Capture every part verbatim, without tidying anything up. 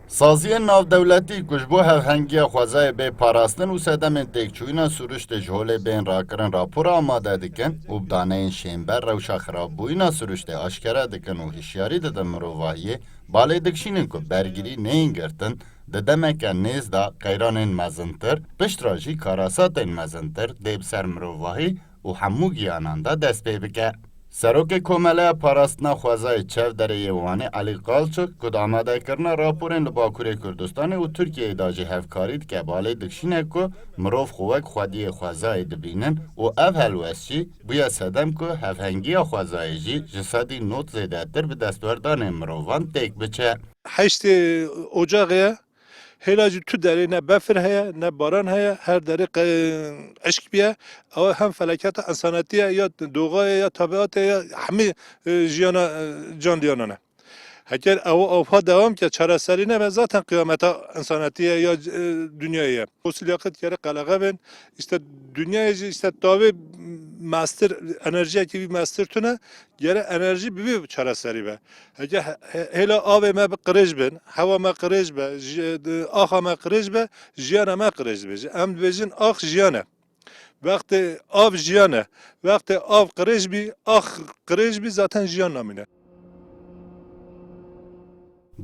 Saziyên navdewletî ku ji bo hevhengiya xwezayê bê parastin û sedemên têkçûyîna siruştê ji holê bên rakirin rapor amade dikin û bi daneyên şênber rewşa xirabbûyîna siruştê aşkere dikin û hişyarî didin mirovahiyê, balê dikişînin ku bergirî neyên girtin, di demeke nêz de qeyranên mezintir, piştre jî karasatên mezintir dê bi ser mirovahî û hemû giyanan de dest pê bike. Serokê Komeleya Parastina Xwezayê Çevderê yê Wanê Elî Qalçik ku di amadekirina raporên li Bakurê Kurdistanê û Tirkiyeyê de jî hevkarî dike, balê dikişîne ku mirov xwe wek xwediyê xwezayê dibînin û ev helwest jî bûye sedem ku hevhengiya xwezayê jî ji sedî nod zêdetir bi destwerdanên mirovan têk biçe. Heştê Ocaxê ye. Hêla jî tu derê ne befir heye, ne baran heye, her derê qe-, eşk bûye. Ew hem felaketa ensanetî ye, ya doxayê, ya tabiatê, ya hemî, e, jiyana, e, candiyanan e. Heger ew avha dewam ke, çareserî nebe, zaten qiyameta ensanetî ye ya, e, dinyayê ye. Fosil yakıt gere qelexe bên, işte dinyayê jî işte tavê mestir, enerjiyekî wî mestir tune, gere enerjî bi vî çareserî be. Heke he-, he-, hêla avê me bi qirêj bin, hewa me qirêj be, ji-, di-, axa me qirêj be, jiyana me qirêj dibe. Ji-, em dibêjin ax jiyan e. Wextê av jiyan e. Wextê av qirêj bî, ax qirêj bî, zaten jiyan namîne.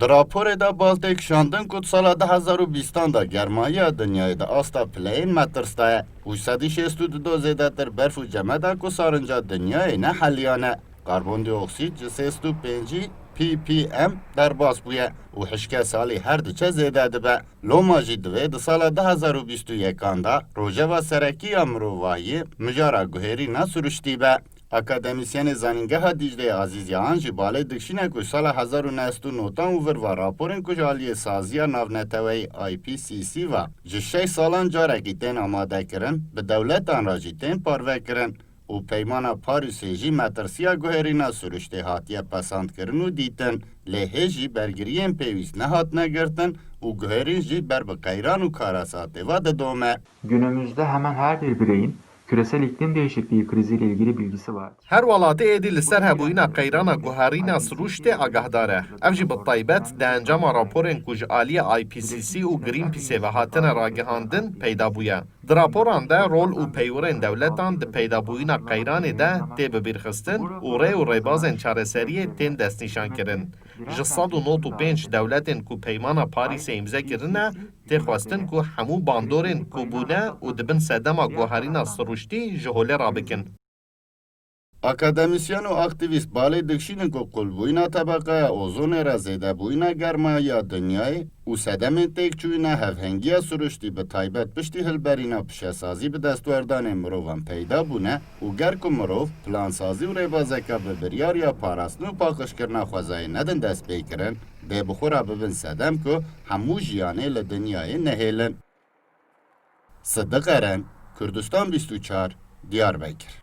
Di raporê de bal tê kişandin ku di sala du hezar û bîstan de germahiya dinyayê di asta pileyên metr de ye û sedî şêst û du do zêdetir berf û cemeda ku sarinca dinyayê ne heliyan e, karbondioksîd ji sêst û pêncî P P M derbas bûye û hişke salî her diçe zêde dibe. Loma jî divê di sala du hezar û bîst û yekan de rojeva serekî ya mirovahiyê mijara guhêrîna siruştî be. Akademîsyenê Zanîngeha Dîcleyê Azîz Yahan jî balê dikişîne ku sala hezar û neh sed û notan û vir ve raporên ku ji aliyê Saziya Navneteweyî I P C C ve ji şeş salan carekî tên amadekirin, bi dewletan re jî tên parvekirin û Peymana Parîsê jî metirsiya guherîna siruştê hatiye pesandkirin û dîtin, lê hê jî bergiriyên pêwîst nehatine girtin û guherîn jî ber bi qeyran û karasatê ve didome. Günümüzde hemen her bir bireyin küresel iklim değişikliği kriziyle ilgili bilgisi vardır. Her welatê êdî li ser hebûyîna qeyrana guherîna sirûştê agahdar e. Ev jî bi taybet di encama raporên ku ji aliyê I P C C û Greenpeaceê ve hatine ragihandin peyda bûye. Di raporan de rol û peywirên dewletan di peydabûyîna qeyranê de tê bibîrxistin û rê û rêbazên çareseriyê tên destnîşankirin. Ji sed û nod û pênc dewletên ku Peymana Parîsê îmze kirine, tê xwestin ku hemû bandorên ku bûne û di bin sedema guherîna siruştî ji holê rabikin. Akademîsyen û aktîvîst balê dikişînin ku qulbûyîna tebeqeya ozonê re zêdebûyîna germahiya dinyayê û sedemên têkçûyîna hevhengiya siruştî bi taybet piştî hilberîna pişesazî bi destwerdanên mirovan peyda bûne û ger ku mirov plansazî û rêbazeke bi biryar ya parastin û paqijkirina xwezayê nedin destpêkirin, dê bi xwe re bibin sedem ku hemû jiyanê li dinyayê nehêlin. Sidiq Eren, Kurdistan bîst û çar, Diyarbekir.